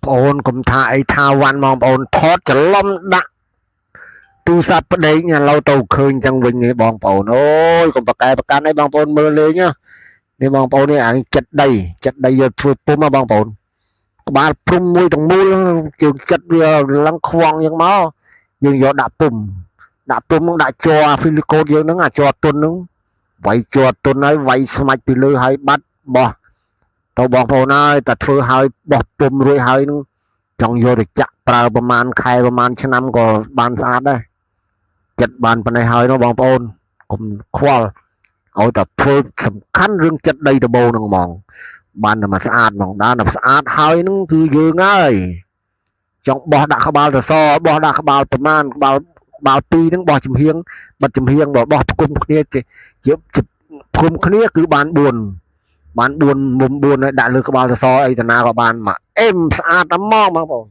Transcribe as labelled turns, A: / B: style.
A: ប្អូនកុំថាអីថាវ៉ាន់បងប្អូនថតច្រឡំដាក់ទូរស័ព្ទប្តេកឥឡូវទៅឃើញចឹងវិញនេះបងប្អូនអូយកុំប្រកែប្រកាន់អីបងប្អូនមើលលេងណានេះបងប្អូននេះអានេះចិត្តដីចិត្តដីយកធ្វើពុំហ៎បងប្អូនក្បាលព្រំមួយទាំងមូលជើងចិត្តវាឡើងខ្វងចឹងមកយើងយកដាក់ពុំដាក់ពុំនឹងដាក់ជ័រហ្វីលីកូតយើងហ្នឹងអាច័រទុនហ្នឹងវាយជ័រទុនហើយវាយស្មាច់ពីលើហើយបាត់បោះទៅបងប្អូនហើយតែធ្វើហើយបោះពុំរួចហើយហ្នឹងចង់យកទៅចាក់ប្រើប្រហែលខែប្រហែលឆ្នាំក៏បានស្អាតដែរចិត្តបានប៉ុណ្ណេះហើយនោះបងប្អូនកុំខ្វល់ឲ្យតែធ្វើសំខាន់រឿងចិត្តដីដបូហ្នឹងហ្មងបានតែមកស្អាតហ្មងដែរតែស្អាតហើយហ្នឹងគឺយើងហើយចង់បោះដាក់ក្បាលសសរបោះដាក់ក្បាលប្រមាណក្បាលក្បាល2ហ្នឹងបោះចំហៀងបិទចំហៀងបើបោះផ្គុំគ្នាជាផ្គុំគ្នាគឺបាន4បាន4មុំ4ហើយដាក់លើក្បាលសសរអីតាណាក៏បានមកអេមស្អាតតែហ្មងបងប្អូន។